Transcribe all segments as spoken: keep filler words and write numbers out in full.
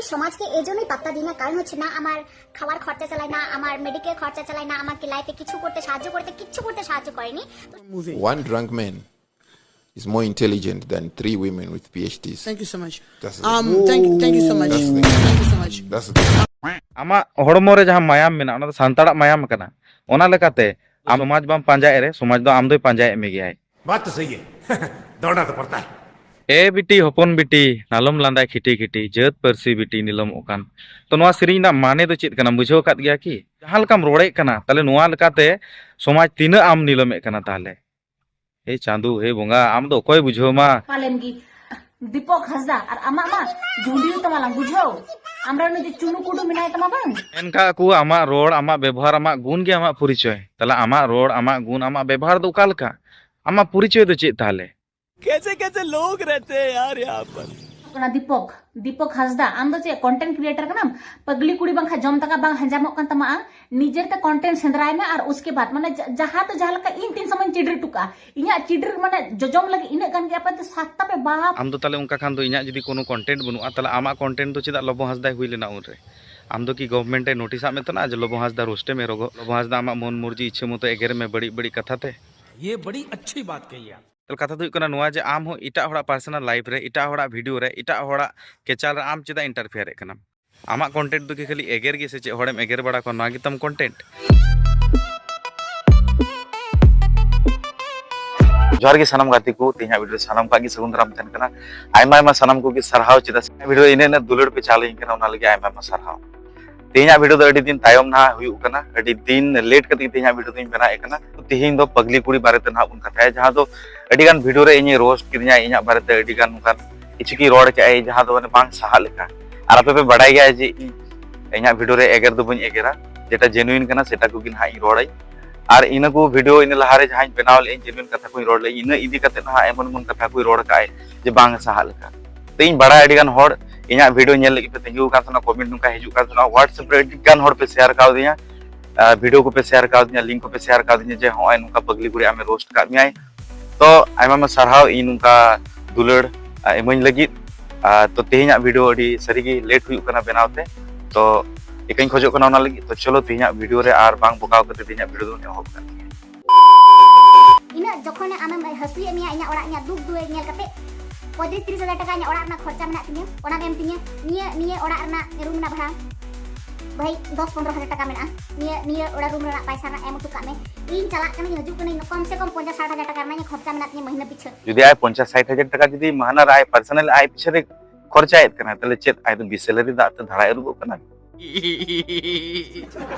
সমাজকে এজন্যই পাত্তা দিই না, কারণ হচ্ছে না আমার খাওয়ার খরচা চালায়, না আমার মেডিকেল খরচা চালায়, না আমাকে লাইফে কিছু করতে সাহায্য করতে, কিচ্ছু করতে সাহায্য করেনি। One drunk man is more intelligent than three women with PhDs. Thank you so much. That's the- Um, thank, thank you so much. That's the- Thank you so much. That's the thing. ᱟᱢᱟᱜ ᱦᱚᱲᱢᱚ ᱨᱮ ᱡᱟᱦᱟᱸ ᱢᱟᱭᱟᱢ ᱢᱮᱱᱟᱜᱼᱟ, ᱚᱱᱟ ᱫᱚ ᱥᱟᱱᱛᱟᱲᱟᱜ ᱢᱟᱭᱟᱢ ᱠᱟᱱᱟ᱾ ᱚᱱᱟ ᱞᱮᱠᱟᱛᱮ ᱟᱢ ᱥᱚᱢᱟᱡᱽ ᱵᱟᱢ ᱯᱟᱸᱡᱟᱭᱮᱫ ᱨᱮ, ᱥᱚᱢᱟᱡᱽ ᱫᱚ ᱟᱢ ᱫᱚᱭ ᱯᱟᱸᱡᱟᱭᱮᱫ ᱢᱮᱜᱮᱭᱟᱭ᱾ बात तो सही है। दौड़ना तो पड़ता है। ᱮ ᱵᱤᱴᱤ ᱦᱚᱯᱚᱱ ᱵᱤᱴᱤ, ᱱᱟᱞᱚᱢ ᱞᱟᱸᱫᱟᱭ ᱠᱷᱤᱴᱤ ᱠᱷᱤᱴᱤ, ᱡᱟᱹᱛ ᱯᱟᱹᱨᱥᱤ ᱵᱤᱴᱤ ᱱᱤᱞᱚᱢᱚᱜ ᱠᱟᱱ᱾ ᱛᱚ, ᱱᱚᱣᱟ ᱥᱮᱨᱮᱧ ᱨᱮᱱᱟᱜ ᱢᱟᱱᱮ ᱫᱚ ᱪᱮᱫ ᱠᱟᱱᱟ, ᱵᱩᱡᱷᱟᱹᱣ ᱟᱠᱟᱫ ᱜᱮᱭᱟ ᱠᱤ? ᱡᱟᱦᱟᱸ ᱞᱮᱠᱟᱢ ᱨᱚᱲᱮᱫ ᱠᱟᱱᱟ, ᱛᱟᱦᱞᱮ ᱱᱚᱣᱟ ᱞᱮᱠᱟᱛᱮ ᱥᱚᱢᱟᱡᱽ ᱛᱤᱱᱟᱹᱜ ᱟᱢ ᱱᱤᱞᱚᱢᱮᱫ ᱠᱟᱱᱟ ᱛᱟᱦᱞᱮ? ᱦᱮ ᱪᱟᱸᱫᱩ, ᱦᱮ ᱵᱚᱸᱜᱟ, ᱟᱢ ᱫᱚ ᱚᱠᱚᱭ ᱵᱩᱡᱷᱟᱹᱣ ᱢᱟ? ᱯᱟᱞᱮᱱ ᱜᱮ ᱫᱤᱯᱚᱠ ᱦᱟᱸᱥᱫᱟ ᱟᱨ ᱟᱢᱟᱜ ᱢᱟ ᱡᱷᱩᱸᱰᱤ ᱛᱟᱢᱟ ᱞᱟᱝ ᱵᱩᱡᱷᱟᱹᱣ᱾ ᱟᱢᱨᱮᱱ ᱩᱱᱤ ᱡᱮ ᱪᱩᱱᱩ ᱠᱩᱰᱩ ᱢᱮᱱᱟᱭ ᱛᱟᱢᱟ ᱵᱟᱝ? ᱢᱮᱱ ᱠᱟᱜ ᱠᱚ, ᱟᱢᱟᱜ ᱨᱚᱲ, ᱟᱢᱟᱜ ᱵᱮᱵᱚᱦᱟᱨ, ᱟᱢᱟᱜ ᱜᱩᱱ ᱜᱮ ᱟᱢᱟᱜ ᱯᱚᱨᱤᱪᱚᱭ᱾ ᱛᱟᱦᱞᱮ ᱟᱢᱟᱜ ᱨᱚᱲ, ᱟᱢᱟᱜ ᱜᱩᱱ, ᱟᱢᱟᱜ ᱵᱮᱵᱚᱦᱟᱨ ᱫᱚ ᱚᱠᱟ ᱞᱮᱠᱟ? ᱟᱢᱟᱜ ᱯᱚᱨᱤᱪᱚᱭ ᱫᱚ ᱪᱮᱫ ᱛᱟᱦᱞᱮ? कैसे कैसे लोग रहते हैं यार यहाँ पर। ᱠᱟᱱᱟ ᱫᱤᱯᱚᱠ, ᱫᱤᱯᱚᱠ ᱦᱟᱸᱥᱫᱟ, ᱟᱢ ᱫᱚ ᱪᱮᱫ ᱠᱚᱱᱴᱮᱱᱴ ᱠᱨᱤᱭᱮᱴᱟᱨ ᱠᱟᱱᱟᱢ? ᱯᱟᱜᱽᱞᱤ ᱠᱩᱲᱤ ᱵᱟᱝᱠᱷᱟᱱ ᱡᱚᱢ ᱫᱟᱠᱟ ᱵᱟᱝ ᱦᱟᱡᱟᱢᱚᱜ ᱠᱟᱱ ᱛᱟᱢᱟ᱾ ᱟᱢ ᱱᱤᱡᱮᱨ ᱛᱮ ᱠᱚᱱᱴᱮᱱᱴ ᱥᱮᱸᱫᱽᱨᱟᱭ ᱢᱮ ᱟᱨ ᱩᱥᱠᱮ ᱵᱟᱫ ᱢᱟᱱᱮ ᱡᱟ- ᱡᱟᱦᱟᱸ ᱛᱮ ᱡᱟᱦᱟᱸ ᱞᱮᱠᱟ ᱤᱧ ᱛᱤᱱ ᱥᱚᱢᱚᱭ ᱪᱤᱰᱤᱨ ᱦᱚᱴᱚ ᱠᱟᱜᱼᱟ, ᱤᱧᱟᱹᱜ ᱪᱤᱰᱤᱨ ᱢᱟᱱᱮ ᱡᱚᱡᱚᱢ ᱞᱟᱹᱜᱤᱫ ᱤᱱᱟᱹᱜ ᱜᱟᱱ ᱜᱮ ᱟᱯᱮ ᱫᱚ ᱥᱟᱛ ᱛᱟᱯᱮ ᱵᱟᱯ᱾ ᱟᱢ ᱫᱚ ᱛᱟᱦᱞᱮ ᱚᱱᱠᱟ ᱠᱷᱟᱱ ᱫᱚ ᱤᱧᱟᱹᱜ ᱡᱩᱫᱤ ᱠᱳᱱᱳ ᱠᱚᱱᱴᱮᱱᱴ ᱵᱟᱹᱱᱩᱜᱼᱟ, ᱛᱟᱦᱞᱮ ᱟᱢᱟᱜ ᱠᱚᱱᱴᱮᱱᱴ ᱫᱚ ᱪᱮᱫᱟᱜ ᱞᱚᱵᱚ ᱦᱟᱸᱥᱫᱟᱭ ᱦᱩᱭ ᱞᱮᱱᱟ ᱩᱱᱨᱮ? ᱟᱢ ᱫᱚ ᱠᱤ ᱜᱚᱵᱷᱢᱮᱱᱴ ᱮ ᱱᱳᱴᱤᱥ ᱟᱫ ᱢᱮ ᱛᱟᱦᱮᱱᱟ ᱡᱮ ᱞᱚᱵᱚ ᱦᱟᱸᱥᱫᱟ ᱨᱳᱥᱴᱮ ᱢᱮ ᱨᱚᱜᱚ? ᱞᱚᱵᱚ ᱦᱟᱸᱥᱫᱟ ᱟᱢᱟᱜ ᱢᱚᱱ ᱢᱚᱨᱡᱤ ᱤᱪᱪᱷᱟᱹ ᱢᱚᱛᱚ ᱮᱜᱮᱨ ᱢᱮ ᱵᱟᱹᱲᱤᱡ ᱵᱟᱹᱲᱤᱡ ᱠᱟᱛᱷᱟ ᱛᱮ? ये बड़ी अच्छी बात कही आप। ᱛᱟᱦᱞᱮ ᱠᱟᱛᱷᱟ ᱫᱚ ᱦᱩᱭᱩᱜ ᱠᱟᱱᱟ ᱱᱚᱣᱟ ᱡᱮ ᱟᱢ ᱦᱚᱸ ᱮᱴᱟᱜ ᱦᱚᱲᱟᱜ ᱯᱟᱨᱥᱚᱱᱟᱞ ᱞᱟᱭᱤᱯᱷ ᱨᱮ, ᱮᱴᱟᱜ ᱦᱚᱲᱟᱜ ᱵᱷᱤᱰᱤᱭᱳ ᱨᱮ, ᱮᱴᱟᱜ ᱦᱚᱲᱟᱜ ᱠᱮᱪᱟᱞ ᱨᱮ ᱟᱢ ᱪᱮᱫᱟᱜ ᱤᱱᱴᱟᱨᱯᱷᱤᱭᱟᱨᱮᱫ ᱠᱟᱱᱟᱢ? ᱟᱢᱟᱜ ᱠᱚᱱᱴᱮᱱᱴ ᱫᱚ ᱠᱤ ᱠᱷᱟᱹᱞᱤ ᱮᱜᱮᱨ ᱜᱮ ᱥᱮ ᱪᱮᱫ? ᱦᱚᱲᱮᱢ ᱮᱜᱮᱨ ᱵᱟᱲᱟ ᱠᱚᱣᱟ, ᱱᱚᱣᱟ ᱜᱮᱛᱟᱢ ᱠᱚᱱᱴᱮᱱᱴ? ᱡᱚᱦᱟᱨ ᱜᱮ ᱥᱟᱱᱟᱢ ᱜᱟᱛᱮ ᱠᱚ, ᱛᱮᱦᱮᱧᱟᱜ ᱵᱷᱤᱰᱤᱭᱳ ᱥᱟᱱᱟᱢ ᱠᱚᱣᱟᱜ ᱜᱮ ᱥᱟᱹᱜᱩᱱ ᱫᱟᱨᱟᱢ ᱛᱟᱦᱮᱱ ᱠᱟᱱᱟ᱾ ᱟᱭᱢᱟ ᱟᱭᱢᱟ ᱥᱟᱱᱟᱢ ᱠᱚᱜᱮ ᱥᱟᱨᱦᱟᱣ, ᱪᱮᱫᱟᱜ ᱥᱮ ᱵᱷᱤᱰᱤᱭᱳ ᱤᱱᱟᱹᱜ ᱤᱱᱟᱹᱜ ᱫᱩᱞᱟᱹᱲ ᱯᱮ ᱪᱟᱞ ᱟᱹᱧ ᱠᱟᱱᱟ, ᱚᱱᱟ ᱞᱟᱹᱜᱤᱫ ᱟᱭᱢᱟ ᱟᱭᱢᱟ ᱥᱟᱨᱦᱟᱣ᱾ ᱛᱮᱦᱮᱧᱟᱜ ᱵᱷᱤᱰᱤᱭᱳ ᱫᱚ ᱟᱹᱰᱤ ᱫᱤᱱ ᱛᱟᱭᱚᱢ ᱱᱟᱦᱟᱜ ᱦᱩᱭᱩᱜ ᱠᱟᱱᱟ, ᱟᱹᱰᱤ ᱫᱤᱱ ᱞᱮᱴ ᱠᱟᱛᱮ ᱛᱮᱦᱮᱧᱟᱜ ᱵᱷᱤᱰᱤᱭᱳ ᱫᱚᱧ ᱵᱮᱱᱟᱣᱮᱫ ᱠᱟᱱᱟ᱾ ᱛᱮᱦᱮᱧ ᱫᱚ ᱯᱟᱜᱽᱞᱤ ᱠᱩᱲᱤ ᱵᱟᱨᱮᱛᱮ ᱱᱟᱦᱟᱜ ᱵᱚᱱ ᱠᱟᱛᱷᱟᱭᱟ, ᱡᱟᱦᱟᱸ ᱫᱚ ᱟᱹᱰᱤ ᱜᱟᱱ ᱵᱷᱤᱰᱤᱭᱳ ᱨᱮ ᱤᱧᱮ ᱨᱳᱥᱴ ᱠᱤᱫᱤᱧᱟ, ᱤᱧᱟᱹᱜ ᱵᱟᱨᱮᱛᱮ ᱟᱹᱰᱤ ᱜᱟᱱ ᱚᱱᱠᱟᱱ ᱠᱤᱪᱷᱩ ᱠᱤ ᱨᱚᱲ ᱠᱮᱜᱼᱟᱭ, ᱡᱟᱦᱟᱸ ᱫᱚ ᱢᱟᱱᱮ ᱵᱟᱝ ᱥᱟᱦᱟᱜ ᱞᱮᱠᱟ᱾ ᱟᱨ ᱟᱯᱮ ᱯᱮ ᱵᱟᱰᱟᱭ ᱜᱮᱭᱟ ᱡᱮ ᱤᱧ ᱤᱧᱟᱹᱜ ᱵᱷᱤᱰᱤᱭᱳ ᱨᱮ ᱮᱜᱮᱨ ᱫᱚ ᱵᱟᱹᱧ ᱮᱜᱮᱨᱟ, ᱡᱮᱴᱟ ᱡᱮᱱᱩᱭᱤᱱ ᱠᱟᱱᱟ ᱥᱮᱴᱟ ᱠᱚᱜᱮ ᱱᱟᱦᱟᱜ ᱤᱧ ᱨᱚᱲᱟᱹᱧ᱾ ᱟᱨ ᱤᱱᱟᱹ ᱠᱚ ᱵᱷᱤᱰᱤᱭᱳ ᱤᱱᱟᱹ ᱞᱟᱦᱟᱨᱮ ᱡᱟᱦᱟᱸᱧ ᱵᱮᱱᱟᱣ ᱞᱮᱫ, ᱡᱮᱱᱩᱭᱤᱱ ᱠᱟᱛᱷᱟ ᱠᱚᱧ ᱨᱚᱲ ᱞᱮᱫ, ᱤᱱᱟᱹ ᱤᱫᱤ ᱠᱟᱛᱮ ᱱᱟᱦᱟᱜ ᱮᱢᱚᱱ ᱮᱢᱚᱱ ᱠᱟᱛᱷᱟ ᱠᱚᱭ ᱨᱚᱲ ᱠᱟᱜᱼᱟᱭ ᱡᱮ ᱵᱟᱝ ᱥᱟᱦᱟᱜ ᱞᱮᱠᱟ᱾ ᱛᱚ ᱤᱧ ᱵᱟᱲᱟᱭ ᱟᱹᱰᱤ ᱜᱟᱱ ᱦᱚᱲ ᱤᱧᱟᱹᱜ ᱵᱷᱤᱰᱤᱭᱳ ᱧᱮᱞ ᱞᱟᱹᱜᱤᱫ ᱯᱮ ᱛᱤᱸᱜᱩ ᱟᱠᱟᱱ ᱛᱟᱦᱮᱱᱟ, ᱠᱚᱢᱮᱱᱴ ᱱᱚᱝᱠᱟ ᱦᱤᱡᱩᱜ ᱠᱟᱱ ᱛᱟᱦᱮᱱᱟ, WhatsApp ᱨᱮ ᱟᱹᱰᱤ ᱜᱟᱱ ᱦᱚᱲ ᱯᱮ ᱥᱮᱭᱟᱨ ᱠᱟᱣᱫᱤᱧᱟ, ᱟᱨ ᱵᱷᱤᱰᱤᱭᱳ ᱠᱚᱯᱮ ᱥᱮᱭᱟᱨ ᱠᱟᱣᱫᱤᱧᱟ, ᱞᱤᱝᱠ ᱠᱚᱯᱮ ᱥᱮᱭᱟᱨ ᱠᱟᱣᱫᱤᱧᱟ ᱡᱮ ᱦᱚᱸᱜᱼᱚᱭ ᱱᱚᱝᱠᱟ ᱯᱟᱜᱽᱞᱤ ᱠᱩᱲᱤ ᱟᱢᱮ ᱨᱳᱥᱴ ᱠᱟᱜ ᱢᱮᱭᱟᱭ᱾ ᱛᱚ ᱟᱭᱢᱟ ᱟᱭᱢᱟ ᱥᱟᱨᱦᱟᱣ ᱤᱧ ᱱᱚᱝᱠᱟ ᱫᱩᱞᱟᱹᱲ, ᱟ, ᱮᱢᱟᱹᱧ ᱞᱟᱹᱜᱤᱫ᱾ ᱟᱨ ᱛᱚ ᱛᱮᱦᱮᱧᱟᱜ ᱵᱷᱤᱰᱤᱭᱳ ᱟᱹᱰᱤ ᱥᱟᱹᱨᱤᱜᱮ ᱞᱮᱴ ᱦᱩᱭᱩᱜ ᱠᱟᱱᱟ ᱵᱮᱱᱟᱣ ᱛᱮ, ᱛᱚ ᱤᱠᱟᱹᱧ ᱠᱷᱚᱡᱚᱜ ᱠᱟᱱᱟ ᱚᱱᱟ ᱞᱟᱹᱜᱤᱫ᱾ ᱛᱚ ᱪᱚᱞᱚ ᱛᱮᱦᱮᱧᱟᱜ ᱵᱷᱤᱰᱤᱭᱳ ᱨᱮ ᱟᱨ ᱵᱟᱝ ᱵᱚᱠᱟᱣ ᱠᱟᱛᱮ ᱛᱮᱦᱮᱧᱟᱜ ᱵᱷᱤᱰᱤᱭᱳ ᱫᱚᱵᱚᱱ ᱮᱦᱚᱵ ᱠᱟᱜ ᱜᱮ᱾ ᱤᱱᱟᱹᱜ ᱡᱚᱠᱷᱚᱱᱮ ᱟᱢᱮᱢ ᱦᱟᱹᱥᱩᱭᱮᱫ ᱢᱮᱭᱟ, ᱤᱧᱟᱹᱜ ᱚᱲᱟᱜ ᱤᱧᱟᱹᱜ ᱫᱩᱠ ᱫᱩᱣᱟᱹᱨ ᱧᱮᱞ ᱠᱟᱛᱮ ᱯᱚᱸᱭᱛᱨᱤᱥ ᱛᱤᱨᱤᱥ ᱦᱟᱡᱟᱨ ᱴᱟᱠᱟ ᱤᱧᱟᱹᱜ ᱚᱲᱟᱜ ᱨᱮᱱᱟᱜ ᱠᱷᱚᱨᱪᱟ ᱢᱮᱱᱟᱜ ᱛᱤᱧᱟᱹ, ᱚᱱᱟᱢ ᱮᱢ ᱛᱤᱧᱟᱹ᱾ ᱱᱤᱭᱟᱹ ᱱᱤᱭᱟᱹ ᱚᱲᱟᱜ ᱨᱮᱱᱟᱜ ᱨᱩᱢ ᱨᱮᱱᱟᱜ ᱵᱷᱟᱲᱟ ᱵᱷᱟᱹᱭ ᱫᱚᱥ ᱯᱚᱱᱫᱽᱨᱚ ᱦᱟᱡᱟᱨ ᱴᱟᱠᱟ ᱢᱮᱱᱟᱜᱼᱟ, ᱱᱤᱭᱟᱹ ᱱᱤᱭᱟᱹ ᱚᱲᱟᱜ ᱨᱩᱢ ᱨᱮᱱᱟᱜ ᱯᱟᱭᱥᱟ ᱨᱮᱱᱟᱜ ᱮᱢ ᱦᱚᱴᱚ ᱠᱟᱜ ᱢᱮ᱾ ᱤᱧ ᱪᱟᱞᱟᱜ ᱠᱟᱹᱱᱟᱹᱧ ᱦᱤᱡᱩᱜ ᱠᱟᱹᱱᱟᱹᱧ, ᱠᱚᱢ ᱥᱮ ᱠᱚᱢ ᱯᱚᱧᱪᱟᱥ ᱥᱟᱴ ᱦᱟᱡᱟᱨ ᱴᱟᱠᱟ ᱨᱮᱱᱟᱜ ᱤᱧᱟᱹᱜ ᱠᱷᱚᱨᱪᱟ ᱢᱮᱱᱟᱜ ᱛᱤᱧᱟᱹ ᱢᱟᱹᱦᱱᱟᱹ ᱯᱤᱪᱷᱟᱹ᱾ ᱡᱩᱫᱤ ᱟᱡ ᱯᱚᱧᱪᱟᱥ ᱥᱟᱴ ᱦᱟᱡᱟᱨ ᱴᱟᱠᱟ ᱡᱩᱫᱤ ᱢᱟᱹᱦᱱᱟᱹ ᱨᱮ ᱟᱡ ᱯᱟᱨᱥᱚᱱᱟᱞ ᱟᱡ ᱯᱤᱪᱷᱟᱹ ᱨᱮ ᱠᱷᱚᱨᱪᱟᱭᱮᱫ ᱠᱟᱱᱟ, ᱛᱟᱦᱞᱮ ᱪᱮᱫ ᱟᱡ ᱫᱚ ᱵᱤᱥᱞᱟᱹᱨᱤ ᱫᱟᱜ ᱛᱮ ᱫᱷᱟᱲᱟᱭ ᱟᱹᱨᱩᱵᱚᱜ ᱠᱟᱱᱟ?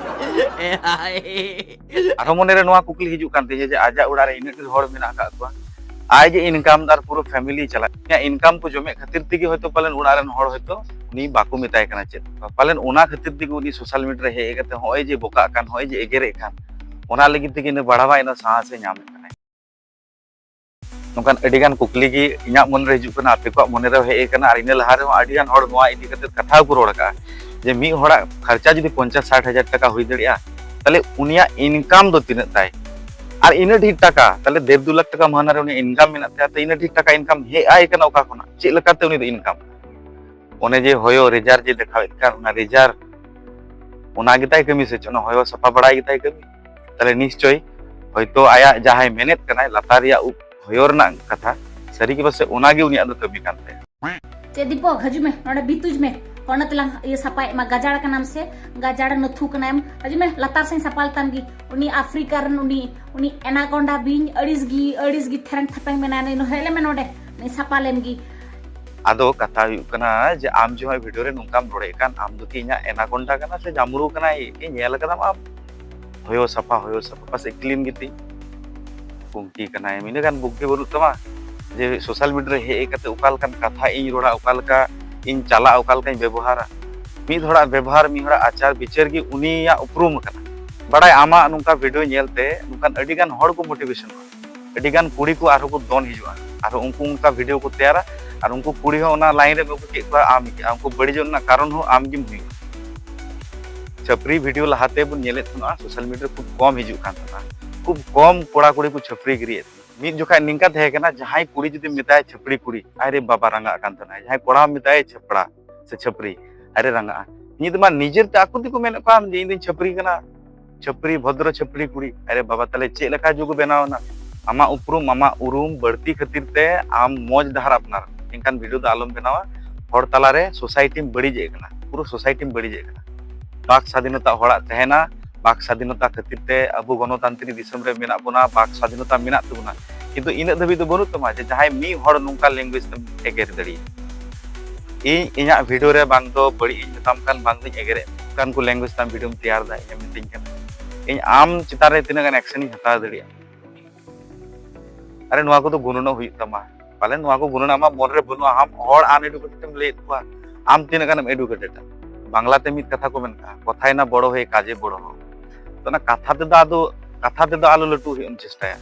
ᱟᱨᱦᱚᱸ ᱢᱚᱱᱮᱨᱮ ᱱᱚᱣᱟ ᱠᱩᱠᱞᱤ ᱦᱤᱡᱩᱜ ᱠᱟᱱ ᱛᱤᱧᱟᱹ ᱡᱮ ᱟᱡᱟᱜ ᱚᱲᱟᱜ ᱨᱮ ᱤᱱᱟᱹᱜ ᱰᱷᱮᱨ ᱦᱚᱲ ᱢᱮᱱᱟᱜ ᱟᱠᱟᱫ ᱠᱚᱣᱟ, ᱟᱡ ᱡᱮ ᱤᱱᱠᱟᱢ ᱫᱟᱨ ᱯᱩᱨᱟᱹ ᱯᱷᱮᱢᱤᱞᱤ ᱪᱟᱞᱟᱜ, ᱤᱱᱠᱟᱢ ᱠᱚ ᱡᱚᱢᱮᱫ ᱠᱷᱟᱹᱛᱤᱨ ᱛᱮᱜᱮ ᱦᱚᱭᱛᱳ ᱯᱟᱞᱮᱱ ᱚᱲᱟᱜ ᱨᱮᱱ ᱦᱚᱲ ᱦᱚᱭᱛᱳ ᱩᱱᱤ ᱵᱟᱠᱚ ᱢᱮᱛᱟᱭ ᱠᱟᱱᱟ ᱪᱮᱫ, ᱯᱟᱞᱮᱱ ᱚᱱᱟ ᱠᱷᱟᱹᱛᱤᱨ ᱛᱮᱜᱮ ᱩᱱᱤ ᱥᱳᱥᱟᱞ ᱢᱤᱰᱤᱭᱟ ᱨᱮ ᱦᱮᱡ ᱠᱟᱛᱮ ᱦᱚᱸᱜᱼᱚᱭ ᱡᱮ ᱵᱚᱠᱟᱜ ᱠᱟᱱ, ᱦᱚᱸᱜᱼᱚᱭ ᱡᱮ ᱮᱜᱮᱨᱮᱫ ᱠᱟᱱ, ᱚᱱᱟ ᱞᱟᱹᱜᱤᱫ ᱛᱮᱜᱮ ᱤᱱᱟᱹ ᱵᱟᱲᱟᱣᱟ ᱤᱱᱟᱹ ᱥᱟᱦᱟᱥ ᱮ ᱧᱟᱢᱮᱫ ᱠᱟᱱᱟᱭ᱾ ᱱᱚᱝᱠᱟᱱ ᱟᱹᱰᱤᱜᱟᱱ ᱠᱩᱠᱞᱤ ᱜᱮ ᱤᱧᱟᱹᱜ ᱢᱚᱱᱮᱨᱮ ᱦᱤᱡᱩᱜ ᱠᱟᱱᱟ, ᱟᱯᱮ ᱠᱚᱣᱟᱜ ᱢᱚᱱᱮᱨᱮ ᱦᱮᱡ ᱟᱠᱟᱱᱟ, ᱟᱨ ᱤᱱᱟᱹ ᱞᱟᱦᱟ ᱨᱮᱦᱚᱸ ᱟᱹᱰᱤᱜᱟᱱ ᱦᱚᱲ ᱱᱚᱣᱟ ᱤᱫᱤ ᱠᱟᱛᱮ ᱠᱟᱛᱷᱟ ᱦᱚᱸᱠᱚ ᱨᱚᱲ ᱟᱠᱟᱫᱼᱟ ᱡᱮ ᱢᱤᱫ ᱦᱚᱲᱟᱜ ᱠᱷᱚᱨᱪᱟ ᱡᱩᱫᱤ ᱯᱚᱧᱪᱟᱥ ᱥᱟᱴ ᱦᱟᱡᱟᱨ ᱴᱟᱠᱟ ᱦᱩᱭ ᱫᱟᱲᱮᱭᱟᱜᱼᱟ, ᱛᱟᱦᱞᱮ ᱩᱱᱤᱭᱟᱜ ᱤᱱᱠᱟᱢ ᱫᱚ ᱛᱤᱱᱟᱹᱜ ᱛᱟᱭ? ᱟᱨ ᱤᱱᱟᱹᱜ ᱰᱷᱮᱨ ᱴᱟᱠᱟ, ᱛᱟᱦᱞᱮ ᱰᱮᱲ ᱫᱩ ᱞᱟᱠᱷ ᱴᱟᱠᱟ ᱢᱟᱹᱦᱱᱟᱹ ᱨᱮ ᱩᱱᱤ ᱤᱱᱠᱟᱢ ᱢᱮᱱᱟᱜ ᱛᱟᱭᱟ, ᱛᱚ ᱤᱱᱟᱹᱜ ᱰᱷᱮᱨ ᱴᱟᱠᱟ ᱤᱱᱠᱟᱢ ᱦᱮᱡ ᱟᱭ ᱠᱟᱱᱟ ᱚᱠᱟ ᱠᱷᱚᱱᱟᱜ? ᱪᱮᱫ ᱞᱮᱠᱟᱛᱮ ᱩᱱᱤ ᱫᱚ ᱤᱱᱠᱟᱢ? ᱚᱱᱮ ᱡᱮ ᱦᱚᱭᱚ ᱨᱮᱡᱟᱨ ᱡᱮ ᱫᱮᱠᱷᱟᱣᱮᱫ ᱠᱟᱱ, ᱚᱱᱟ ᱨᱮᱡᱟᱨ, ᱚᱱᱟ ᱜᱮᱛᱟᱭ ᱠᱟᱹᱢᱤ ᱥᱮ ᱪᱮᱫ? ᱚᱱᱟ ᱦᱚᱭᱚ ᱥᱟᱯᱷᱟ ᱵᱟᱲᱟᱭ ᱜᱮᱛᱟᱭ ᱠᱟᱹᱢᱤ? ᱛᱟᱦᱞᱮ ᱱᱤᱥᱪᱚᱭ ᱦᱚᱭᱛᱳ ᱟᱭᱟᱜ ᱡᱟᱦᱟᱸᱭ ᱢᱮᱱᱮᱫ ᱠᱟᱱᱟᱭ ᱞᱟᱛᱟᱨ ᱨᱮᱭᱟᱜ ᱩᱵ ᱦᱚᱭᱚ ᱨᱮᱱᱟᱜ ᱠᱟᱛᱷᱟ, ᱥᱟᱹᱨᱤ ᱜᱮ ᱯᱟᱥᱮᱡ ᱚᱱᱟ ᱜᱮ ᱩᱱᱤᱭᱟᱜ ᱫᱚ ᱠᱟᱹᱢᱤ ᱠᱟᱱ ᱛᱟᱭᱟ᱾ ᱪᱮᱫ ᱫᱤᱯᱚᱠ, ᱦᱤᱡᱩᱜ ᱢᱮ, ᱱᱚᱰᱮ ᱵᱤᱛᱩᱡ ᱢᱮ, ᱚᱱᱟ ᱛᱮᱞᱟᱝ ᱤᱭᱟᱹ ᱥᱟᱯᱷᱟᱭᱮᱫ ᱢᱟ᱾ ᱜᱟᱡᱟᱲ ᱠᱟᱱᱟᱢ ᱥᱮ ᱜᱟᱡᱟᱲ ᱱᱟᱹᱛᱷᱩ ᱠᱟᱱᱟᱭᱮᱢ? ᱦᱤᱡᱩᱜ ᱢᱮ, ᱞᱟᱛᱟᱨ ᱥᱮᱫ ᱥᱟᱯᱷᱟ ᱞᱮᱛᱟᱢ ᱜᱮ᱾ ᱩᱱᱤ ᱟᱯᱷᱨᱤᱠᱟ ᱨᱮᱱ ᱩᱱᱤ, ᱩᱱᱤ ᱮᱱᱟᱠᱚᱱᱰᱟ ᱵᱤᱧ ᱟᱹᱲᱤᱥ ᱜᱮ, ᱟᱹᱲᱤᱥ ᱜᱮ ᱛᱷᱮᱨᱮᱝ ᱛᱷᱮᱯᱮᱝ ᱢᱮᱱᱟᱭ, ᱱᱩᱭ ᱦᱮᱡ ᱞᱮᱢᱮ ᱱᱚᱰᱮ, ᱱᱩᱭ ᱥᱟᱯᱷᱟ ᱞᱮᱢ ᱜᱮ᱾ ᱟᱫᱚ ᱠᱟᱛᱷᱟ ᱦᱩᱭᱩᱜ ᱠᱟᱱᱟ ᱡᱮ ᱟᱢ ᱡᱮ ᱱᱚᱜᱼᱚᱭ ᱵᱷᱤᱰᱤᱭᱳ ᱨᱮ ᱱᱚᱝᱠᱟᱢ ᱨᱚᱲᱮᱫ ᱠᱟᱱ, ᱟᱢ ᱫᱚ ᱠᱤ ᱤᱧᱟᱹᱜ ᱮᱱᱟᱠᱚᱱᱰᱟ ᱠᱟᱱᱟ ᱥᱮ ᱡᱟᱢᱵᱽᱲᱩ ᱠᱟᱱᱟᱭ? ᱠᱤ ᱧᱮᱞ ᱠᱟᱫᱟᱢ ᱟᱢ? ᱦᱚᱭᱚ ᱥᱟᱯᱷᱟ, ᱦᱚᱭᱚ ᱥᱟᱯᱷᱟ, ᱯᱟᱥᱮᱡ ᱠᱞᱤᱱ ᱜᱮᱛᱤᱧ᱾ ᱠᱩᱝᱠᱤ ᱠᱟᱱᱟᱭ, ᱤᱱᱟᱹ ᱜᱟᱱ ᱵᱩᱫᱽᱫᱷᱤ ᱵᱟᱹᱱᱩᱜ ᱛᱟᱢᱟ ᱡᱮ ᱥᱳᱥᱟᱞ ᱢᱤᱰᱤᱭᱟ ᱨᱮ ᱦᱮᱡ ᱠᱟᱛᱮ ᱚᱠᱟ ᱞᱮᱠᱟᱱ ᱠᱟᱛᱷᱟ ᱤᱧ ᱨᱚᱲᱟ, ᱚᱠᱟ ᱞᱮᱠᱟ ᱤᱧ ᱪᱟᱞᱟᱜᱼᱟ, ᱚᱠᱟ ᱞᱮᱠᱟᱧ ᱵᱮᱵᱚᱦᱟᱨᱟ᱾ ᱢᱤᱫ ᱦᱚᱲᱟᱜ ᱵᱮᱵᱚᱦᱟᱨ, ᱢᱤᱫ ᱦᱚᱲᱟᱜ ᱟᱪᱟᱨ ᱵᱤᱪᱟᱹᱨ ᱜᱮ ᱩᱱᱤᱭᱟᱜ ᱩᱯᱨᱩᱢ ᱠᱟᱱᱟ᱾ ᱵᱟᱲᱟᱭ, ᱟᱢᱟᱜ ᱱᱚᱝᱠᱟ ᱵᱷᱤᱰᱤᱭᱳ ᱧᱮᱞᱛᱮ ᱱᱚᱝᱠᱟᱱ ᱟᱹᱰᱤ ᱜᱟᱱ ᱦᱚᱲ ᱠᱚ ᱢᱳᱴᱤᱵᱷᱮᱥᱚᱱᱚᱜᱼᱟ, ᱟᱹᱰᱤ ᱜᱟᱱ ᱠᱩᱲᱤ ᱠᱚ ᱟᱨᱦᱚᱸ ᱠᱚ ᱫᱚᱱ ᱦᱤᱡᱩᱜᱼᱟ, ᱟᱨᱦᱚᱸ ᱩᱱᱠᱩ ᱚᱱᱠᱟ ᱵᱷᱤᱰᱤᱭᱳ ᱠᱚ ᱛᱮᱭᱟᱨᱟ, ᱟᱨ ᱩᱱᱠᱩ ᱠᱩᱲᱤ ᱦᱚᱸ ᱚᱱᱟ ᱞᱟᱭᱤᱱ ᱨᱮᱢ ᱟᱹᱜᱩ ᱠᱮᱫ ᱠᱚᱣᱟ, ᱟᱢ ᱜᱮ᱾ ᱟᱨ ᱩᱱᱠᱩ ᱵᱟᱹᱲᱤᱡᱚᱜ ᱨᱮᱱᱟᱜ ᱠᱟᱨᱚᱱ ᱦᱚᱸ ᱟᱢ ᱜᱮᱢ ᱦᱩᱭᱩᱜᱼᱟ᱾ ᱪᱷᱟᱹᱯᱨᱤ ᱵᱷᱤᱰᱤᱭᱳ ᱞᱟᱦᱟᱛᱮ ᱵᱚᱱ ᱧᱮᱞᱮᱫ ᱛᱟᱦᱮᱱᱟ, ᱥᱳᱥᱟᱞ ᱢᱤᱰᱤᱭᱟ ᱨᱮ ᱠᱷᱩᱵ ᱠᱚᱢ ᱦᱤᱡᱩᱜ ᱠᱟᱱ ᱛᱟᱦᱮᱱᱟ, ᱠᱷᱩᱵ ᱠᱚᱢ ᱠᱚᱲᱟ ᱠᱩᱲᱤ ᱠᱚ ᱪᱷᱟᱹᱯᱨᱤ ᱜᱤᱨᱤᱭᱮᱫ ᱛᱟᱦᱮᱱᱟ᱾ ᱢᱤᱫ ᱡᱚᱠᱷᱟᱡ ᱱᱤᱝᱠᱟ ᱛᱟᱦᱮᱸ ᱠᱟᱱᱟ, ᱡᱟᱦᱟᱸᱭ ᱠᱩᱲᱤ ᱡᱩᱫᱤ ᱢᱮᱛᱟᱭᱟ ᱪᱷᱟᱹᱯᱲᱤ ᱠᱩᱲᱤ, ᱟᱨᱮ ᱵᱟᱵᱟ ᱨᱟᱸᱜᱟᱜ ᱠᱟᱱ ᱛᱟᱦᱮᱱᱟᱭ᱾ ᱡᱟᱦᱟᱸᱭ ᱠᱚᱲᱟ ᱢᱮᱛᱟᱭᱟ ᱪᱷᱟᱯᱲᱟ ᱥᱮ ᱪᱷᱟᱹᱯᱨᱤ, ᱟᱨᱮ ᱨᱟᱸᱜᱟᱜᱼᱟ᱾ ᱱᱤᱛ ᱢᱟ ᱱᱤᱡᱮᱨ ᱛᱮ ᱟᱠᱚ ᱛᱮᱠᱚ ᱢᱮᱱᱮᱫ ᱠᱚᱣᱟ ᱡᱮ ᱤᱧ ᱫᱚᱧ ᱪᱷᱟᱹᱯᱨᱤ ᱠᱟᱱᱟ, ᱪᱷᱟᱹᱯᱨᱤ, ᱵᱷᱚᱫᱨᱚ ᱪᱷᱟᱹᱯᱨᱤ ᱠᱩᱲᱤ᱾ ᱟᱨᱮ ᱵᱟᱵᱟ, ᱛᱟᱦᱞᱮ ᱪᱮᱫ ᱞᱮᱠᱟ ᱡᱩᱜᱽ ᱵᱮᱱᱟᱣ ᱮᱱᱟ? ᱟᱢᱟᱜ ᱩᱯᱨᱩᱢ, ᱟᱢᱟᱜ ᱩᱨᱩᱢ ᱵᱟᱹᱲᱛᱤ ᱠᱷᱟᱹᱛᱤᱨ ᱛᱮ ᱟᱢ ᱢᱚᱡᱽ ᱰᱟᱦᱟᱨ ᱟᱯᱱᱟᱨ, ᱮᱱᱠᱷᱟᱱ ᱵᱷᱤᱰᱤᱭᱳ ᱫᱚ ᱟᱞᱚᱢ ᱵᱮᱱᱟᱣᱟ᱾ ᱦᱚᱲ ᱛᱟᱞᱟᱨᱮ ᱥᱳᱥᱟᱭᱴᱤᱢ ᱵᱟᱹᱲᱤᱡᱮᱫ ᱠᱟᱱᱟ, ᱯᱩᱨᱟᱹ ᱥᱳᱥᱟᱭᱴᱤᱢ ᱵᱟᱹᱲᱤᱡᱮᱫ ᱠᱟᱱᱟ᱾ ᱵᱟᱠ ᱥᱟᱫᱷᱤᱱᱚᱛᱟ ᱦᱚᱲᱟᱜ ᱛᱟᱦᱮᱱᱟ, ᱵᱟᱠ ᱥᱟᱫᱷᱤᱱᱚᱛᱟ ᱠᱷᱟᱹᱛᱤᱨ ᱛᱮ ᱟᱵᱚ ᱜᱚᱱᱚᱛᱟᱱᱛᱨᱤᱠ ᱫᱤᱥᱚᱢ ᱨᱮ ᱢᱮᱱᱟᱜ ᱵᱚᱱᱟ, ᱵᱟᱠ ᱥᱟᱫᱷᱤᱱᱚᱛᱟ ᱢᱮᱱᱟᱜ ᱛᱟᱵᱚᱱᱟ, ᱠᱤᱱᱛᱩ ᱤᱱᱟᱹᱜ ᱫᱷᱟᱹᱵᱤᱡ ᱫᱚ ᱵᱟᱹᱱᱩᱜ ᱛᱟᱢᱟ ᱡᱮ ᱡᱟᱦᱟᱸᱭ ᱢᱤᱫ ᱦᱚᱲ ᱱᱚᱝᱠᱟ ᱞᱮᱝᱜᱩᱭᱮᱡᱽ ᱛᱮᱢ ᱮᱜᱮᱨ ᱫᱟᱲᱮᱭᱟᱜᱼᱟ᱾ ᱤᱧ ᱤᱧᱟᱹᱜ ᱵᱷᱤᱰᱤᱭᱳ ᱨᱮ ᱵᱟᱝ ᱫᱚ ᱵᱟᱹᱲᱤᱡ ᱤᱧ ᱢᱮᱛᱟᱢ ᱠᱟᱱ, ᱵᱟᱝ ᱫᱚᱧ ᱮᱜᱮᱨᱮᱫ ᱠᱟᱱ ᱠᱚ ᱞᱮᱝᱜᱩᱭᱮᱡᱽ ᱛᱟᱢ ᱵᱷᱤᱰᱤᱭᱳᱢ ᱛᱮᱭᱟᱨ ᱮᱫᱟ, ᱤᱧᱮᱢ ᱢᱤᱛᱟᱹᱧ ᱠᱟᱱᱟ᱾ ᱤᱧ ᱟᱢ ᱪᱮᱛᱟᱱ ᱨᱮ ᱛᱤᱱᱟᱹᱜ ᱜᱟᱱ ᱮᱠᱥᱮᱱ ᱤᱧ ᱦᱟᱛᱟᱣ ᱫᱟᱲᱮᱭᱟᱜᱼᱟ? ᱟᱨᱮ, ᱱᱚᱣᱟ ᱠᱚᱫᱚ ᱜᱩᱱᱟᱹᱱᱚᱜ ᱦᱩᱭᱩᱜ ᱛᱟᱢᱟ᱾ ᱯᱟᱞᱮ ᱱᱚᱣᱟ ᱠᱚ ᱜᱩᱱᱟᱹᱱ ᱟᱢᱟᱜ ᱢᱚᱱ ᱨᱮ ᱵᱟᱹᱱᱩᱜᱼᱟ, ᱟᱢ ᱦᱚᱲ uneducated ᱮᱢ ᱞᱟᱹᱭᱮᱫ ᱠᱚᱣᱟ᱾ ᱟᱢ ᱛᱤᱱᱟᱹᱜ ᱜᱟᱱᱮᱢ educated? ᱵᱟᱝᱞᱟ ᱛᱮ ᱢᱤᱫ ᱠᱟᱛᱷᱟ ᱠᱚ ᱢᱮᱱ ᱠᱟᱜᱼᱟ, ᱠᱚᱛᱷᱟᱭ ᱱᱟ ᱵᱚᱲᱚ ᱦᱚᱭ ᱠᱟᱡᱮ ᱵᱚᱲᱚ ᱦᱚ᱾ ᱛᱚ ᱚᱱᱟ ᱠᱟᱛᱷᱟ ᱛᱮᱫᱚ ᱟᱫᱚ, ᱠᱟᱛᱷᱟ ᱛᱮᱫᱚ ᱟᱞᱚ ᱞᱟᱹᱴᱩ ᱦᱩᱭᱩᱜ ᱮᱢ ᱪᱮᱥᱴᱟᱭᱟ,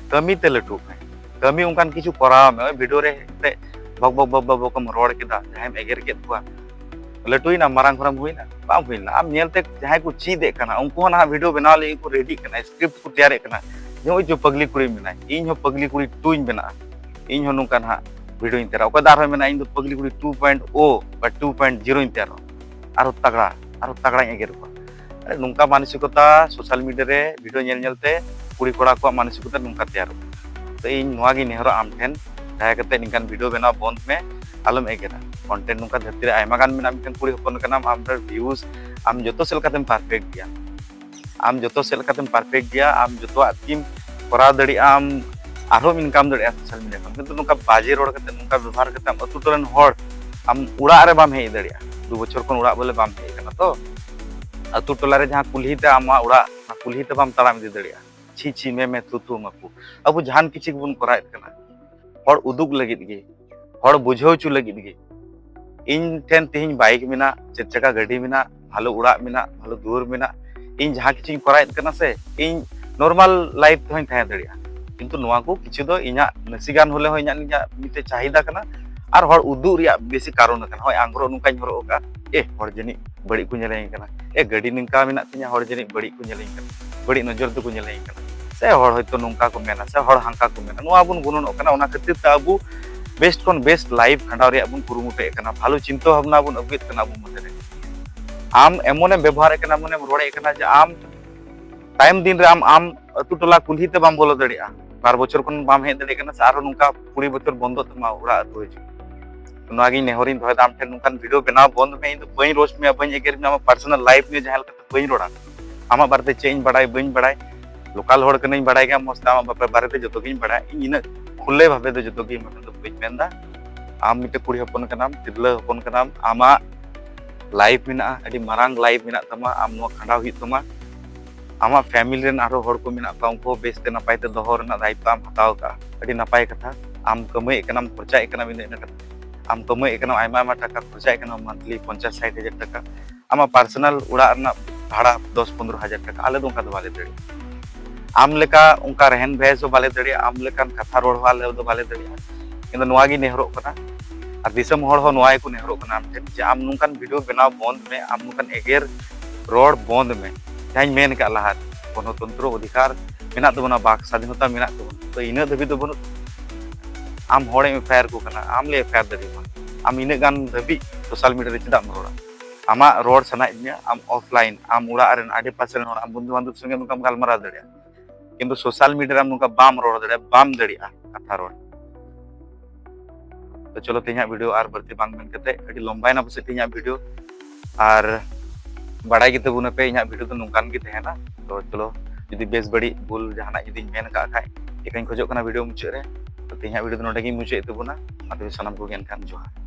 ᱠᱟᱹᱢᱤ ᱛᱮ ᱞᱟᱹᱴᱩᱜ ᱢᱮ᱾ ᱠᱟᱹᱢᱤ ᱚᱱᱠᱟᱱ ᱠᱤᱪᱷᱩ ᱠᱚᱨᱟᱣ ᱢᱮ᱾ ᱳᱭ ᱵᱷᱤᱰᱤᱭᱳ ᱨᱮ ᱦᱮᱡ ᱠᱟᱛᱮ ᱵᱚᱠ ᱵᱚᱠ ᱵᱚᱠ ᱵᱚᱠ ᱵᱚᱠ ᱮᱢ ᱨᱚᱲ ᱠᱮᱫᱟ, ᱡᱟᱦᱟᱸᱭᱮᱢ ᱮᱜᱮᱨ ᱠᱮᱫ ᱠᱚᱣᱟ, ᱞᱟᱹᱴᱩᱭᱮᱱᱟᱢ, ᱢᱟᱨᱟᱝ ᱦᱚᱲᱮᱢ ᱦᱩᱭᱱᱟ? ᱵᱟᱢ ᱦᱩᱭ ᱞᱮᱱᱟ᱾ ᱟᱢ ᱧᱮᱞᱛᱮ ᱡᱟᱦᱟᱸᱭ ᱠᱚ ᱪᱮᱫ ᱮᱫ ᱠᱟᱱᱟ, ᱩᱱᱠᱩ ᱦᱚᱸ ᱱᱟᱦᱟᱜ ᱵᱷᱤᱰᱤᱭᱳ ᱵᱮᱱᱟᱣ ᱞᱟᱹᱜᱤᱫ ᱠᱚ ᱨᱮᱰᱤᱜ ᱠᱟᱱᱟ, ᱥᱠᱨᱤᱯᱴ ᱠᱚ ᱛᱮᱭᱟᱨᱮᱫ ᱠᱟᱱᱟ᱾ ᱡᱮ ᱱᱚᱜᱼᱚᱭ ᱡᱮ ᱯᱟᱜᱽᱞᱤ ᱠᱩᱲᱤ ᱢᱮᱱᱟᱭ, ᱤᱧ ᱦᱚᱸ ᱯᱟᱜᱽᱞᱤ ᱠᱩᱲᱤ ᱴᱩᱧ ᱵᱮᱱᱟᱜᱼᱟ, ᱤᱧ ᱦᱚᱸ ᱱᱚᱝᱠᱟ ᱱᱟᱦᱟᱜ ᱵᱷᱤᱰᱤᱭᱳᱧ ᱛᱮᱭᱟᱨᱟ᱾ ᱚᱠᱚᱭ ᱫᱚ ᱟᱨᱦᱚᱸ ᱢᱮᱱᱟ, ᱤᱧ ᱫᱚ ᱯᱟᱜᱽᱞᱤ ᱠᱩᱲᱤ ᱴᱩ ᱯᱚᱭᱮᱱᱴ ᱳ ᱵᱟ ᱴᱩ ᱯᱚᱭᱮᱱᱴ ᱡᱤᱨᱳᱧ ᱛᱮᱭᱟᱨᱟ, ᱟᱨᱦᱚᱸ ᱛᱟᱜᱲᱟ, ᱟᱨᱦᱚᱸ ᱛᱟᱜᱲᱟᱧ ᱮᱜᱮᱨ ᱠᱚᱣᱟ᱾ ᱟᱨᱮ, ᱱᱚᱝᱠᱟ ᱢᱟᱱᱚᱥᱤᱠᱚᱛᱟ ᱥᱳᱥᱟᱞ ᱢᱤᱰᱤᱭᱟ ᱨᱮ ᱵᱷᱤᱰᱤᱭᱳ ᱧᱮᱞ ᱧᱮᱞᱛᱮ ᱠᱩᱲᱤ ᱠᱚᱲᱟ ᱠᱚᱣᱟᱜ ᱢᱟᱱᱚᱥᱤᱠᱚᱛᱟ ᱱᱚᱝᱠᱟ ᱛᱮᱭᱟᱨᱚᱜ ᱠᱟᱱᱟ᱾ ᱛᱚ ᱤᱧ ᱱᱚᱣᱟ ᱜᱤᱧ ᱱᱮᱦᱚᱨᱟ ᱟᱢ ᱴᱷᱮᱱ, ᱫᱟᱭᱟ ᱠᱟᱛᱮ ᱱᱤᱝᱠᱟᱱ ᱵᱷᱤᱰᱤᱭᱳ ᱵᱮᱱᱟᱣ ᱵᱚᱱᱫ ᱢᱮ, ᱟᱞᱚᱢ ᱮᱜᱮᱨᱟ᱾ ᱠᱚᱱᱴᱮᱱᱴ ᱱᱚᱝᱠᱟ, ᱫᱷᱟᱹᱨᱛᱤ ᱨᱮ ᱟᱭᱢᱟ ᱜᱟᱱ ᱢᱮᱱᱟᱜᱼᱟ, ᱢᱤᱫᱴᱮᱱ ᱠᱩᱲᱤ ᱦᱚᱯᱚᱱ ᱠᱟᱱᱟᱢ, ᱟᱢ ᱨᱮ ᱵᱷᱤᱭᱩᱡᱽ, ᱟᱢ ᱡᱚᱛᱚ ᱥᱮᱫ ᱞᱮᱠᱟᱛᱮᱢ ᱯᱟᱨᱯᱷᱮᱠᱴ ᱜᱮᱭᱟ, ᱟᱢ ᱡᱚᱛᱚ ᱥᱮᱫ ᱞᱮᱠᱟᱛᱮᱢ ᱯᱟᱨᱯᱷᱮᱠᱴ ᱜᱮᱭᱟ, ᱟᱢ ᱡᱚᱛᱚᱣᱟᱜ ᱜᱮᱢ ᱠᱚᱨᱟᱣ ᱫᱟᱲᱮᱭᱟᱜᱼᱟ, ᱟᱢ ᱟᱨᱦᱚᱸ ᱤᱱᱠᱟᱢ ᱫᱟᱲᱮᱭᱟᱜᱼᱟ ᱥᱳᱥᱟᱞ ᱢᱤᱰᱤᱭᱟ ᱠᱷᱚᱱ᱾ ᱠᱤᱱᱛᱩ ᱱᱚᱝᱠᱟ ᱵᱟᱡᱮ ᱨᱚᱲ ᱠᱟᱛᱮ, ᱱᱚᱝᱠᱟ ᱵᱮᱵᱚᱦᱟᱨ ᱠᱟᱛᱮ ᱟᱢ ᱟᱹᱛᱩ ᱴᱚᱞᱟ ᱨᱮᱱ ᱦᱚᱲ ᱟᱢ ᱚᱲᱟᱜ ᱨᱮ ᱵᱟᱢ ᱦᱮᱡ ᱫᱟᱲᱮᱭᱟᱜᱼᱟ᱾ ᱫᱩ ᱵᱚᱪᱷᱚᱨ ᱠᱷᱚᱱ ᱚᱲᱟᱜ ᱵᱚᱞᱮ ᱵᱟᱢ ᱦᱮᱡ ᱟᱠᱟᱱᱟ, ᱛᱚ ᱟᱹᱛᱩ ᱴᱚᱞᱟ ᱨᱮ ᱡᱟᱦᱟᱸ ᱠᱩᱞᱦᱤ ᱛᱮ ᱟᱢᱟᱜ ᱚᱲᱟᱜ, ᱚᱱᱟ ᱠᱩᱞᱦᱤ ᱛᱮ ᱵᱟᱢ ᱛᱟᱲᱟᱢ ᱤᱫᱤ ᱫᱟᱲᱮᱭᱟᱜᱼᱟ᱾ ᱪᱷᱤ ᱪᱷᱤ ᱢᱮ ᱢᱮ ᱛᱷᱩ ᱛᱷᱩ ᱢᱟᱠᱚ᱾ ᱟᱵᱚ ᱡᱟᱦᱟᱱ ᱠᱤᱪᱷᱩ ᱜᱮᱵᱚᱱ ᱠᱚᱨᱟᱣᱮᱫ ᱠᱟᱱᱟ ᱦᱚᱲ ᱩᱫᱩᱜ ᱞᱟᱹᱜᱤᱫ ᱜᱮ, ᱦᱚᱲ ᱵᱩᱡᱷᱟᱹᱣ ᱦᱚᱪᱚ ᱞᱟᱹᱜᱤᱫ ᱜᱮ᱾ ᱤᱧ ᱴᱷᱮᱱ ᱛᱮᱦᱮᱧ ᱵᱟᱭᱤᱠ ᱢᱮᱱᱟᱜ, ᱪᱟᱨ ᱪᱟᱠᱟ ᱜᱟᱹᱰᱤ ᱢᱮᱱᱟᱜ, ᱵᱷᱟᱞᱚ ᱚᱲᱟᱜ ᱢᱮᱱᱟᱜ, ᱵᱷᱟᱞᱚ ᱫᱩᱣᱟᱹᱨ ᱢᱮᱱᱟᱜ, ᱤᱧ ᱡᱟᱦᱟᱸ ᱠᱤᱪᱷᱩᱧ ᱠᱚᱨᱟᱣᱮᱫ ᱠᱟᱱᱟ ᱥᱮ, ᱤᱧ ᱱᱚᱨᱢᱟᱞ ᱞᱟᱭᱤᱯᱷ ᱛᱮᱦᱚᱧ ᱛᱟᱦᱮᱸ ᱫᱟᱲᱮᱭᱟᱜᱼᱟ᱾ ᱠᱤᱱᱛᱩ ᱱᱚᱣᱟ ᱠᱚ ᱠᱤᱪᱷᱩ ᱫᱚ ᱤᱧᱟᱹᱜ ᱱᱟᱥᱮ ᱜᱟᱱ ᱦᱚᱞᱮ ᱦᱚᱸ ᱤᱧᱟᱹᱜ, ᱤᱧᱟᱹᱜ ᱢᱤᱫᱴᱮᱡ ᱪᱟᱦᱤᱫᱟ ᱠᱟᱱᱟ, ᱟᱨ ᱦᱚᱲ ᱩᱫᱩᱜ ᱨᱮᱭᱟᱜ ᱵᱮᱥᱤ ᱠᱟᱨᱚᱱ ᱠᱟᱱᱟ᱾ ᱦᱳᱭ, ᱟᱝᱨᱚᱵ ᱱᱚᱝᱠᱟᱧ ᱦᱚᱨᱚᱜ ᱟᱠᱟᱫᱼᱟ, ᱮ, ᱦᱚᱲ ᱡᱟᱹᱱᱤᱡ ᱵᱟᱹᱲᱤᱡ ᱠᱚ ᱧᱮᱞᱮᱧ ᱠᱟᱱᱟ, ᱮ, ᱜᱟᱹᱰᱤ ᱱᱚᱝᱠᱟ ᱢᱮᱱᱟᱜ ᱛᱤᱧᱟ, ᱦᱚᱲ ᱡᱟᱹᱱᱤᱡ ᱵᱟᱹᱲᱤᱡ ᱠᱚ ᱧᱮᱞᱮᱧ ᱠᱟᱱᱟ, ᱵᱟᱹᱲᱤᱡ ᱱᱚᱡᱚᱨ ᱛᱮᱠᱚ ᱧᱮᱞᱮᱧ ᱠᱟᱱᱟ᱾ ᱥᱮ ᱦᱚᱲ ᱦᱚᱭᱛᱳ ᱱᱚᱝᱠᱟ ᱠᱚ ᱢᱮᱱᱟ ᱥᱮ ᱦᱚᱲ ᱦᱟᱱᱠᱟ ᱠᱚ ᱢᱮᱱᱟ, ᱱᱚᱣᱟ ᱵᱚᱱ ᱜᱩᱱᱟᱹᱱᱚᱜ ᱠᱟᱱᱟ᱾ ᱚᱱᱟ ᱠᱷᱟᱹᱛᱤᱨ ᱛᱮ ᱟᱵᱚ best ᱠᱷᱚᱱ best life ᱠᱷᱟᱸᱰᱟᱣ ᱨᱮᱭᱟᱜ ᱵᱚᱱ ᱠᱩᱨᱩᱢᱩᱴᱩᱭᱮᱫ ᱠᱟᱱᱟ, ᱵᱷᱟᱞᱚ ᱪᱤᱱᱛᱟᱹ ᱵᱷᱟᱵᱽᱱᱟ ᱵᱚᱱ ᱟᱹᱜᱩᱭᱮᱫ ᱠᱟᱱᱟ ᱟᱵᱚ ᱢᱚᱫᱽᱫᱷᱮ ᱨᱮ᱾ ᱟᱢ ᱮᱢᱚᱱᱮᱢ ᱵᱮᱵᱚᱦᱟᱨᱮᱫ ᱠᱟᱱᱟ, ᱮᱢᱚᱱᱮᱢ ᱨᱚᱲᱮᱫ ᱠᱟᱱᱟ ᱡᱮ ᱟᱢ ᱛᱟᱭᱚᱢ ᱫᱤᱱ ᱨᱮ ᱟᱢ, ᱟᱢ ᱟᱹᱛᱩ ᱴᱚᱞᱟ ᱠᱩᱞᱦᱤ ᱛᱮ ᱵᱟᱢ ᱵᱚᱞᱚ ᱫᱟᱲᱮᱭᱟᱜᱼᱟ, ᱵᱟᱨ ᱵᱚᱪᱷᱚᱨ ᱠᱷᱚᱱ ᱵᱟᱢ ᱦᱮᱡ ᱫᱟᱲᱮᱭᱟᱜ ᱠᱟᱱᱟ, ᱥᱮ ᱟᱨᱦᱚᱸ ᱱᱚᱝᱠᱟ ᱠᱩᱲᱤ ᱵᱚᱪᱷᱚᱨ ᱵᱚᱱᱫᱚᱜ ᱛᱟᱢᱟ ᱚᱲᱟᱜ ᱟᱹᱛᱩ ᱦᱤᱡᱩᱜ᱾ ᱱᱚᱣᱟᱜᱤᱧ ᱱᱮᱦᱚᱨᱤᱧ ᱫᱚᱦᱚᱭᱮᱫᱟ ᱟᱢ ᱴᱷᱮᱱ, ᱱᱚᱝᱠᱟᱱ video ᱵᱮᱱᱟᱣ ᱵᱚᱱᱫ ᱢᱮ᱾ ᱤᱧ ᱫᱚ ᱵᱟᱹᱧ roast ᱢᱮᱭᱟ, ᱵᱟᱹᱧ ᱮᱜᱮᱨ ᱢᱮᱭᱟ, ᱟᱢᱟᱜ personal life ᱱᱤᱭᱮ ᱡᱟᱦᱟᱸ ᱞᱮᱠᱟᱛᱮ ᱵᱟᱹᱧ ᱨᱚᱲᱟ, ᱟᱢᱟᱜ ᱵᱟᱨᱮᱛᱮ ᱪᱮᱫ ᱤᱧ ᱵᱟᱲᱟᱭ ᱵᱟᱹᱧ ᱵᱟᱲᱟᱭ, local ᱦᱚᱲ ᱠᱟᱹᱱᱟᱹᱧ, ᱵᱟᱲᱟᱭ ᱜᱮᱭᱟ ᱢᱚᱡᱽ ᱛᱮ ᱟᱢᱟᱜ ᱵᱟᱯᱮ ᱵᱟᱨᱮᱛᱮ ᱡᱚᱛᱚ ᱜᱤᱧ ᱵᱟᱲᱟᱭᱟ᱾ ᱤᱧ ᱤᱱᱟᱹᱜ ᱠᱷᱩᱞᱟᱹ ᱵᱷᱟᱵᱮ ᱫᱚ ᱡᱚᱛᱚ ᱜᱮ ᱢᱮᱱ ᱫᱚ ᱵᱟᱹᱧ ᱢᱮᱱᱫᱟ᱾ ᱟᱢ ᱢᱤᱫᱴᱮᱱ ᱠᱩᱲᱤ ᱦᱚᱯᱚᱱ ᱠᱟᱱᱟᱢ, ᱛᱤᱨᱞᱟᱹ ᱦᱚᱯᱚᱱ ᱠᱟᱱᱟᱢ, ᱟᱢᱟᱜ life ᱢᱮᱱᱟᱜᱼᱟ, ᱟᱹᱰᱤ ᱢᱟᱨᱟᱝ life ᱢᱮᱱᱟᱜ ᱛᱟᱢᱟ, ᱟᱢ ᱱᱚᱣᱟ ᱠᱷᱟᱸᱰᱟᱣ ᱦᱩᱭᱩᱜ ᱛᱟᱢᱟ᱾ ᱟᱢᱟᱜ family ᱨᱮᱱ ᱟᱨᱦᱚᱸ ᱦᱚᱲ ᱠᱚ ᱢᱮᱱᱟᱜ ᱠᱚᱣᱟ, ᱩᱱᱠᱩ ᱦᱚᱸ ᱵᱮᱥ ᱛᱮ ᱱᱟᱯᱟᱭ ᱛᱮ ᱫᱚᱦᱚ ᱨᱮᱱᱟᱜ ᱫᱟᱭᱤᱛᱛᱚ ᱟᱢ ᱦᱟᱛᱟᱣ ᱠᱟᱜᱼᱟ, ᱟᱹᱰᱤ ᱱᱟᱯᱟᱭ ᱠᱟᱛᱷᱟ᱾ ᱟᱢ ᱠᱟᱹᱢᱟᱹᱭᱮᱫ ᱠᱟᱱᱟᱢ, ᱠᱷᱚᱨᱪᱟᱭᱮᱫ ᱠᱟᱱᱟᱢ, ᱤᱱᱟᱹ ᱤᱱᱟᱹ ᱠᱟᱛᱷᱟ᱾ ᱟᱢ ᱠᱟᱹᱢᱟᱹᱭᱮᱫ ᱠᱟᱱᱟᱢ, ᱟᱭᱢᱟ ᱟᱭᱢᱟ ᱴᱟᱠᱟ ᱠᱷᱚᱨᱪᱟᱭᱮᱫ ᱠᱟᱱᱟᱢ, monthly ᱯᱚᱧᱪᱟᱥ ᱥᱟᱴ ᱦᱟᱡᱟᱨ ᱴᱟᱠᱟ, ᱟᱢᱟᱜ personal ᱚᱲᱟᱜ ᱨᱮᱱᱟᱜ ᱵᱷᱟᱲᱟ ᱫᱚᱥ ᱯᱚᱱᱨᱚ ᱦᱟᱡᱟᱨ ᱴᱟᱠᱟ, ᱟᱞᱮ ᱫᱚ ᱚᱱᱠᱟ ᱫᱚ ᱵᱟᱞᱮ ᱫᱟᱲᱮᱭᱟᱜᱼᱟ᱾ ᱟᱢ ᱞᱮᱠᱟ ᱚᱱᱠᱟ ᱨᱮᱦᱮᱱ ᱵᱮᱦᱮᱥ ᱦᱚᱸ ᱵᱟᱞᱮ ᱫᱟᱲᱮᱭᱟᱜᱼᱟ, ᱟᱢ ᱞᱮᱠᱟᱱ ᱠᱟᱛᱷᱟ ᱨᱚᱲ ᱦᱚᱸ ᱟᱞᱮ ᱫᱚ ᱵᱟᱞᱮ ᱫᱟᱲᱮᱭᱟᱜᱼᱟ᱾ ᱤᱧ ᱫᱚ ᱱᱚᱣᱟ ᱜᱤᱧ ᱱᱮᱦᱚᱨᱚᱜ ᱠᱟᱱᱟ, ᱟᱨ ᱫᱤᱥᱚᱢ ᱦᱚᱲ ᱦᱚᱸ ᱱᱚᱣᱟ ᱜᱮᱠᱚ ᱱᱮᱦᱚᱨᱚᱜ ᱠᱟᱱᱟ ᱟᱢ ᱴᱷᱮᱱ, ᱡᱮ ᱟᱢ ᱱᱚᱝᱠᱟᱱ video ᱵᱮᱱᱟᱣ ᱵᱚᱱᱫ ᱢᱮ, ᱟᱢ ᱱᱚᱝᱠᱟᱱ ᱮᱜᱮᱨ ᱨᱚᱲ ᱵᱚᱱᱫ ᱢᱮ᱾ ᱡᱟᱦᱟᱸᱧ ᱢᱮᱱ ᱠᱟᱜ ᱞᱟᱦᱟᱨᱮ, ᱜᱚᱱᱚᱛᱚᱱᱛᱨᱚ ᱚᱫᱷᱤᱠᱟᱨ ᱢᱮᱱᱟᱜ ᱛᱟᱵᱚᱱᱟ, ᱵᱟᱠ ᱥᱟᱫᱷᱤᱱᱚᱛᱟ ᱢᱮᱱᱟᱜ ᱛᱟᱵᱚᱱᱟ, ᱛᱚ ᱤᱱᱟᱹᱜ ᱫᱷᱟᱹᱵᱤᱡ ᱫᱚ ᱵᱟᱹᱱᱩᱜ᱾ ᱟᱢ ᱦᱚᱲᱮᱢ FIR ᱠᱚ ᱠᱟᱱᱟ, ᱟᱢ ᱞᱮ FIR ᱫᱟᱲᱮᱭᱟᱢᱟ᱾ ᱟᱢ ᱤᱱᱟᱹᱜ ᱜᱟᱱ ᱫᱷᱟᱹᱵᱤᱡ social media ᱨᱮ ᱪᱮᱫᱟᱜ ᱮᱢ ᱨᱚᱲᱟ? ᱟᱢᱟᱜ ᱨᱚᱲ ᱥᱟᱱᱟᱭᱮᱫ ᱢᱮᱭᱟ, ᱟᱢ offline, ᱟᱢ ᱚᱲᱟᱜ ᱨᱮᱱ ᱟᱰᱮ ᱯᱟᱥᱮ ᱨᱮᱱ ᱦᱚᱲ, ᱟᱢ ᱵᱚᱱᱫᱷᱩ ᱵᱟᱱᱫᱷᱚᱵ ᱥᱚᱸᱜᱮ ᱱᱚᱝᱠᱟᱢ ᱜᱟᱞᱢᱟᱨᱟᱣ ᱫᱟᱲᱮᱭᱟᱜᱼᱟ, ᱠᱤᱱᱛᱩ social media ᱨᱮ ᱟᱢ ᱱᱚᱝᱠᱟ ᱵᱟᱢ ᱨᱚᱲ ᱫᱟᱲᱮᱭᱟᱜᱼᱟ, ᱵᱟᱢ ᱫᱟᱲᱮᱭᱟᱜᱼᱟ ᱠᱟᱛᱷᱟ ᱨᱚᱲ᱾ ᱛᱚ ᱪᱚᱞᱚ, ᱛᱮᱦᱮᱧᱟᱜ video ᱟᱨ ᱵᱟᱹᱲᱛᱤ ᱵᱟᱝ ᱢᱮᱱ ᱠᱟᱛᱮ, ᱟᱹᱰᱤ ᱞᱚᱢᱵᱟᱭᱮᱱᱟ ᱯᱟᱥᱮ ᱛᱮᱦᱮᱧᱟᱜ video, ᱟᱨ ᱵᱟᱲᱟᱭ ᱜᱮ ᱛᱟᱵᱚᱱᱟᱯᱮ ᱤᱧᱟᱹᱜ video ᱫᱚ ᱱᱚᱝᱠᱟᱱ ᱜᱮ ᱛᱟᱦᱮᱱᱟ᱾ ᱛᱚ ᱪᱚᱞᱚ, ᱡᱩᱫᱤ ᱵᱮᱥ ᱵᱟᱹᱲᱤᱡ ᱵᱷᱩᱞ ᱡᱟᱦᱟᱱᱟᱜ ᱡᱩᱫᱤᱧ ᱢᱮᱱ ᱠᱟᱜ ᱠᱷᱟᱡ, ᱮᱠᱟᱧ ᱠᱷᱚᱡᱚᱜ ᱠᱟᱱᱟ video ᱢᱩᱪᱟᱹᱫ ᱨᱮ᱾ ᱛᱚ ᱛᱮᱦᱮᱧᱟᱜ video ᱫᱚ ᱱᱚᱰᱮ ᱜᱤᱧ ᱢᱩᱪᱟᱹᱫ ᱮᱫ ᱛᱟᱵᱚᱱᱟ᱾ ᱢᱟ ᱛᱚᱵᱮ ᱥᱟᱱᱟᱢ ᱠᱚᱜᱮ ᱮᱱᱠᱷᱟᱱ ᱡᱚᱦᱟᱨ᱾